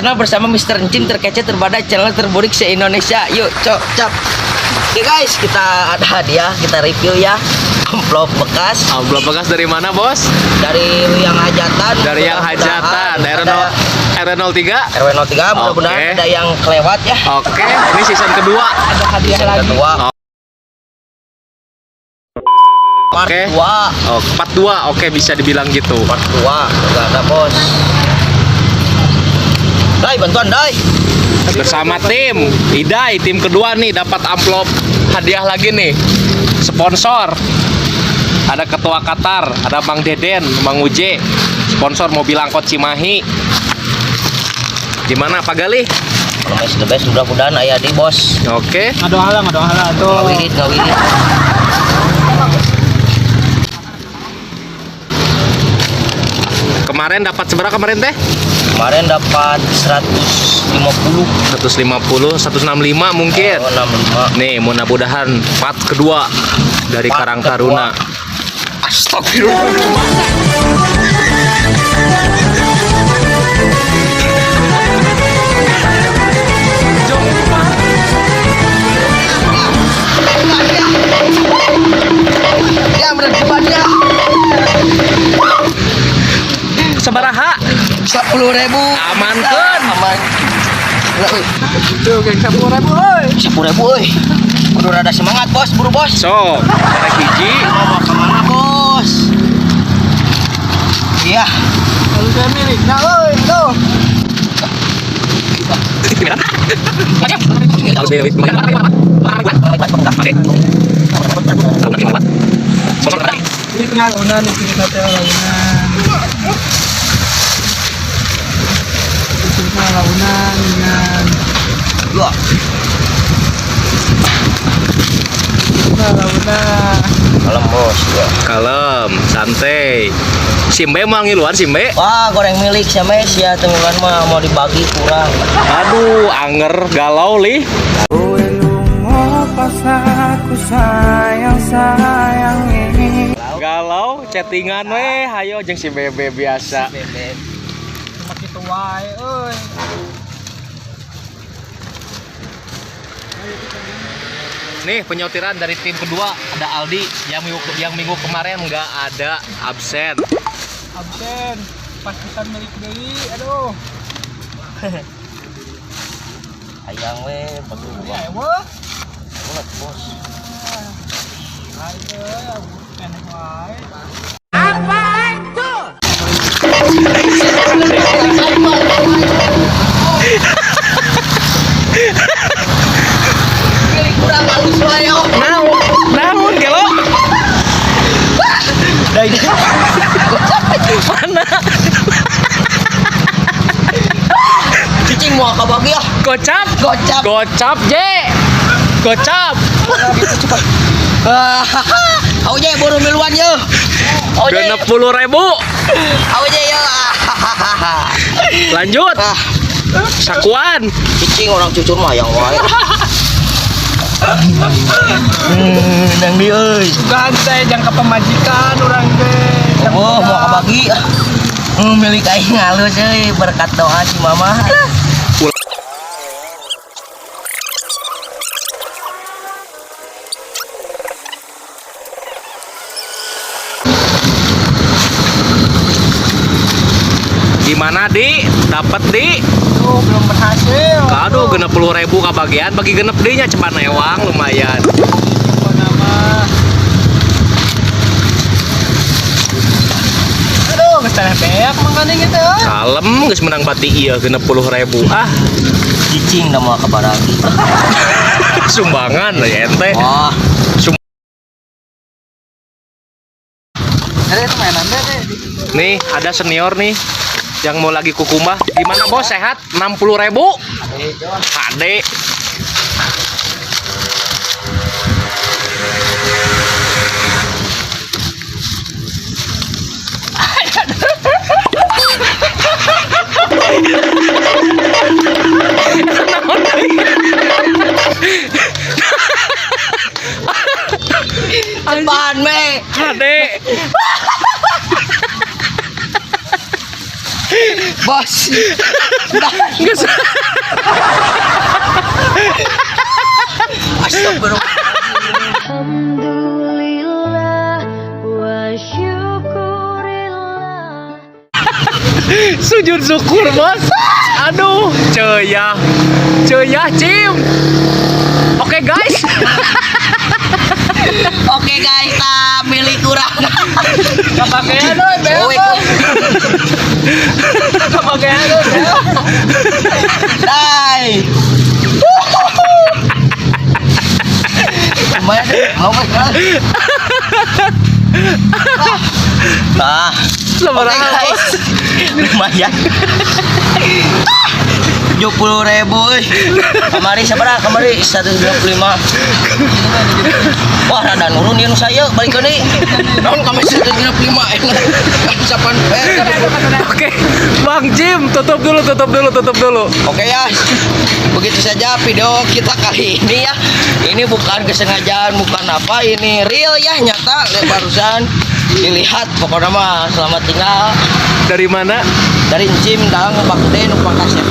Channel bersama Mr. Encim terkece terbadai channel terburik se-Indonesia. Yuk, cok, cap. Oke guys, kita ada hadiah, kita review ya. Amplop bekas. Amplop bekas dari mana, Bos? Dari yang hajatan. Dari yang hajatan, RW 03. RW 03, mudah-mudahan ada yang kelewat ya. Oke, ini season kedua. Ada hadiah season lagi. Kedua. Part Oke. 2. Oh, part 2. Oke, bisa dibilang gitu. Part 2 enggak ada, Bos. Dai, bantuan, Dai. Bersama tim Idai, tim kedua nih dapat amplop hadiah lagi nih. Sponsor. Ada Ketua Qatar, ada Bang Deden, Bang Uje, sponsor mobil angkot Cimahi. Gimana Pak Galih? Kalau masih the best, mudah-mudahan ayah di bos. Oke. Ngadoa lah tuh. Ngawirit, ngawirit. Kemarin dapat seberapa kemarin teh? Kemarin dapat 150. 150, 165 mungkin. Oh, 65. Nih, mudah-mudahan part kedua dari Part Karang kedua. Taruna. Astagfirullah. Ya, berdebatnya. Sabaraha? 10.000. Amankeun. Aman. Tuh, geng 10.000 euy. 10.000 euy. Kudu rada semangat, Bos, buru Bos. So, karek hiji. Mau kemana, Bos? Iya. Kalau saya miliknya euy, tuh. Ini pengarunan, ini sate launan. Ini launan dengan Dua. launan. Kalem, Bos. Ya. Kalem, santai. Simbe mau ngiluan Simbe? Wah, goreng milik sama sia tenggelan mah mau dibagi kurang. Aduh, anger galau li. Galau chattingan weh, hayo jeung si Bebe biasa. Bebe. Cuma kitu wae euy. Nih penyotiran dari tim kedua ada Aldi yang minggu kemarin nggak ada, absen. Absen. Pas pisan milik deui, aduh. Hayang we, perlu Ya eueuh. Ulat, Bos. Ayo, enak wae. Milik kurang halus wae. Oh. Naon, naon gelo? Dai. Mana? Cicing mau kabagi ah. Gocap, Gocap. gocap J. Gocap. Auje buru miluan ye. Auje. 60.000. Auje ye. Lanjut. Ah, Sakuan. cicing orang cucur mah yang wae. Nang di euy. Sugan teh jangka pemajikan urang teh. Oh, mau kabagi. Milik aing halus euy, berkat doa si mama. Gimana di? Dapat di? Tuh, belum berhasil. Aduh, 60.000 kabagian, bagi genep dinya cepat newang lumayan. Nama. Aduh, geus tanah beak mangkane gitu. Kalem geus menang bati ieu 60.000. Ah, Cicing dah mau kabaragi. sumbangan ya ente. Wah, Ada itu mainan deh. Nih, ada senior nih yang mau lagi kukumbah. Gimana bos, sehat? 60.000. Ade. Cepat me. Ade. Bos. Geus. Astagfirullah. Alhamdulillah wa syukurillah. Sujud syukur, Bos. Aduh, ceyah. Ceyah, Cim. Oke, guys. Oke guys, kita milik kurang. Kepakean euy, beak. Oh, Kepakean euy, beak. Dai. Lumayan, mau kan? Nah, oke Sabaraha, guys, Bos? lumayan. 70.000 euy. Kamari sabaraha? Kamari 125. Wah, rada nurun ieu nu saya balik deui. Naon kamari 125 kan sapan Oke, Bang Jim, tutup dulu, tutup dulu, tutup dulu. Oke ya, begitu saja video kita kali ini ya. Ini bukan kesengajaan, bukan apa, ini real ya, nyata. Lihat barusan dilihat, pokoknya mah selamat tinggal Dari mana? dari Encim, Dang, Pak Den, Pak Kasep.